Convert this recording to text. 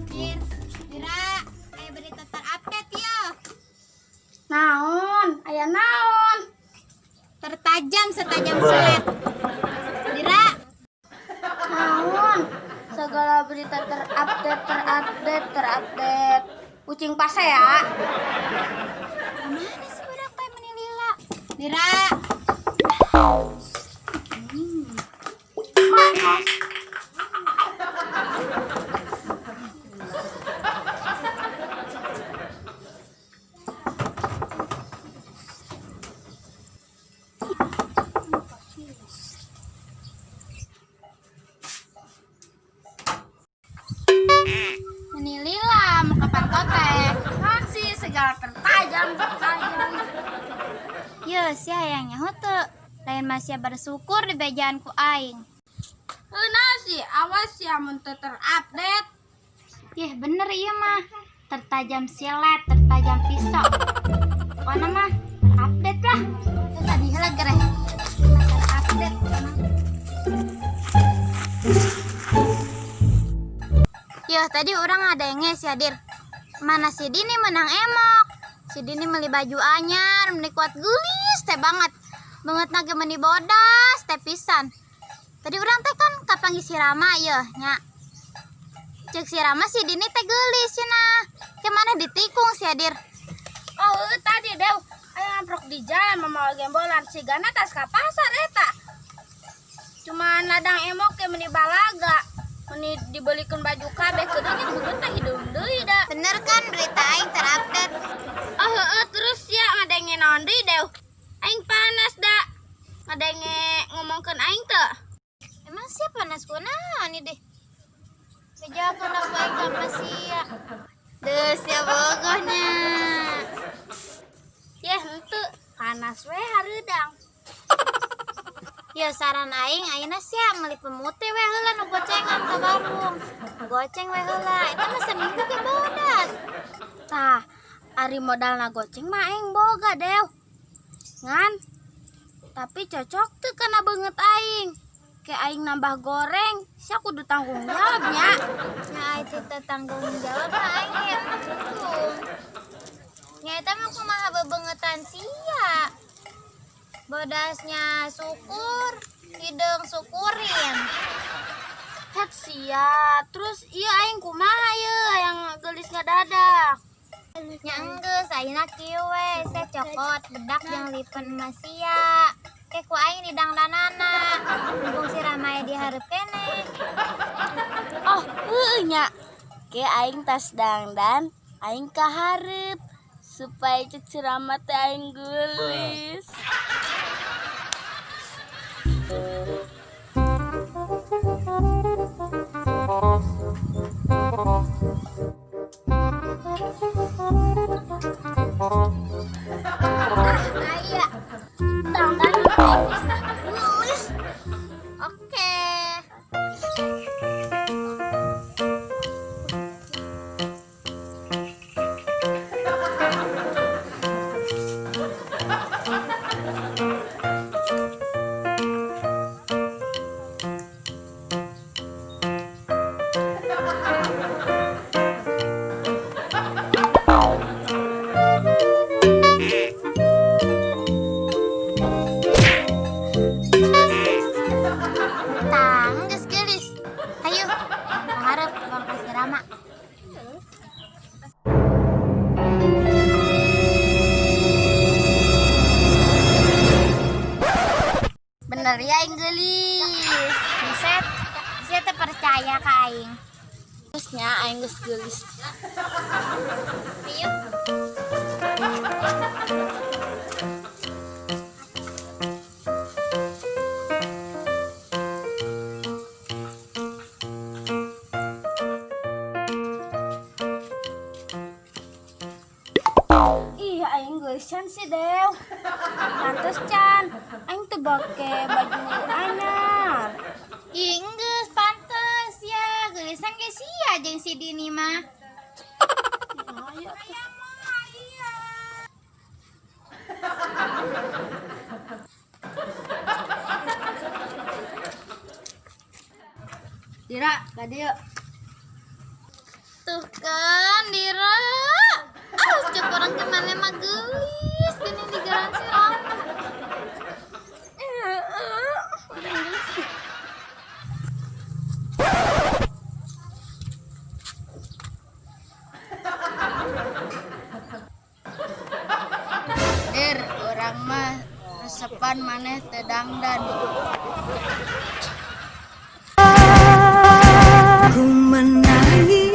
Dir, Dira, aya berita terupdate ya. Naon? Aya naon? Tertajam setajam silet. Dira, Naon? Segala berita terupdate, terupdate, terupdate. Ucing pasea. Mana sih budak teh meni lila? Dira, Manos. Meni lila mau ke panto teh. Masih segala tertajam, tertajam. Yo, sia hayang nyaho teu? Lain masih bersyukur di bejaan ku aing. Heuh sih, awas ya mun teu terupdate. Yeh, bener iya mah. Tertajam silet, tertajam pisau. Pokoknya mah terupdate lah. Itu tadi heula gereh. Terupdate pokoknya. Yo, tadi urang ada yang nges ya, Dir. Mana si Dini menang emok. Si Dini beli baju anyar, meni kuat gelis teh banget. Banget nage meni bodas teh pisan. Tadi urang teh kan kapanggih si Rama ya, nya. Cek si Rama si Dini teh gelis cenah. Kemana ditikung si Adir? Oh, heuh, tadi dew. Aya ngamprok di jalan mamawa gembolan sigana tas ka pasar eta. Cuman ladang emok ke meni balaga. Meni dibelikeun baju kabeh kudu ge beungeut teh hideung deui da. Bener kan berita aing terupdate? Oh, heueuh, terus ya ngadenge naon deui dew? Aing panas da. Ngadenge ngomongkeun aing teu? Emang siapa panas kunaon nih deh? Bejakeun aku aing ka sia. Deuh sia bogohnya. Ya henteu, panas we hareudang. Ya saran aing ayeuna sia meuli pemutih we heula nu gocengan ka warung. Goceng we heula, eta mah seminggu ge bodas. Tah, ari modalna goceng mah aing boga dew. Ngan, tapi cocok teu kana beungeut aing. Kayak aing nambah goreng, sia kudu tanggung jawab nya. Nya itu teh tanggung jawab mah aing ge embung. Nya eta mah kumaha bebeungetan sia. Bodasnya syukur, hideung syukurin. Het sia, terus iya aing kumaha ye yang geulis ngadadak. Nya enggeus ayeuna kieu we, sia cokot bedak jeung lipen emas sia. Ke ku aing didangdanana. Mumpung si Rama di hareup keneh. Oh, heueuh nya. Ke aing tas dangdan, aing kahareup supaya cek si Rama teh aing geulis. Aya. Dangdan tipis dah, geulis. Oke. Tang geus geulis. Hayu, hareup bang ka si Rama. Bener ya aing geulis. Buset, sia teh percaya ka aing. Terus nya aing geus geulis. Ayo. Pantes can, aing teu bake baju anyar. Ih, enggeus pantes ya, geulisan ge sia jeung si Dini mah. Ayo. Dira, ka dieu. Tuh kan, Dira. Ah, cek orang kemana mah geulis, gini di garansi ramah. Dir, urang mah resepan maneh teu dangdan. Ku menangis.